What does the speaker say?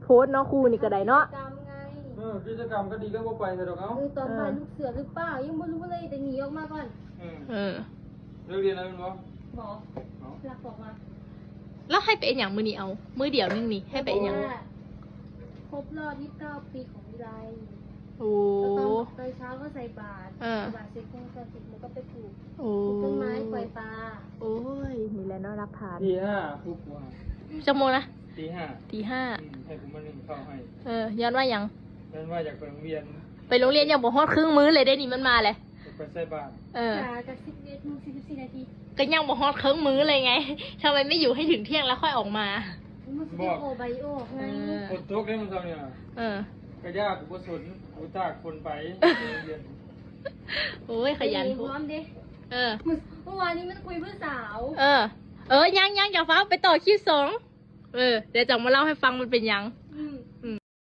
ໂພສເນາະ ຄູນີ້ກໍໄດ້ເນາະ ກິດຈະກຳໄງ ເອີ ກິດຈະກຳກໍດີ ກໍບໍ່ໄປຊະດອກ ເອົ້າ ເອີ ຕອນ ເອີ ບ່າຍລູກເສືອຫຼືເປົ່າ ຍັງບໍ່ຮູ້ເລີຍ ແຕ່ໜີອອກມາກ່ອນ ເອີ ເອີ ເລີກຮຽນແລ້ວແມ່ນບໍ່? ບໍ່ ເອົ້າ ລັກອອກມາ ແລ້ວໃຫ້ໄປເຮັດຫຍັງມື້ນີ້? ເອົາ ມື້ດຽວໜຶ່ງນີ້ໃຫ້ໄປເຮັດຫຍັງ? ເພາະວ່າຄົບຮອບ ຊາວເກົ້າ ປີຂອງວິໄລ ໂອ້ ແລ້ວຕອນ ຕອນເຊົ້າກໍໃສ່ບາດ ເອີ ໃສ່ບາດເສັດ ກໍ ກໍໄປປູກ ໂອ້ ປູກຕົ້ນໄມ້ ປ່ອຍປາ ໂອ້ຍ ນີ້ແຫຼະເນາະຫຼັກຖານ ຕີຫ້າປຸກວ່າ ຈັກໂມງນະ? ຕີຫ້າ ຕີຫ້າ ອືມ ໃຫ້ຜູ້ມາໜຶ້ງເຂົ້າໃຫ້ ເອີ ຍ້ອນວ່າຫຍັງ? ຍ້ອນວ່າຢາກໄປໂຮງຮຽນ ໄປໂຮງຮຽນຍັງບໍ່ຮອດເຄິ່ງມື້ເລີຍເດ້ນີ້ ມັນມາແຫຼະ ຢາກໄປໃສ່ບາດ ເອີ ກະສິບເອັດໂມງສີ່ສິບສີ່ນາທີ ກໍຍັງບໍ່ຮອດເຄິ່ງມື້ເລີຍໄງ ທຳໄມໄມ່ຢູ່ໃຫ້ເຖິງທ່ຽງແລ້ວຄ່ອຍອອກມາ? ມັນຊິໄດ້ ບອກ ໂອໄບໂອກໄງ ເອີ ຝົນຕົກເດ້ມື້ເຊົ້ານີ້ນະ ເອີ ກະຢ່າ ກູບໍ່ສົນ ກູຕາກຝົນໄປ ໂອ້ຍ ຂະຫຍັນໂພດ ເອີ ມື້ ມື້ວານນີ້ມັນຄຸຍຜູ້ສາວ ເອີ ເອີ ຍັງໆ ຢ່າຟ້າວ ໄປຕໍ່ຄລິບສອງ ເອີ ດຽວຈະມາເລົ່າໃຫ້ຟັງມັນເປັນຫຍັງ ອືມ ອືມ.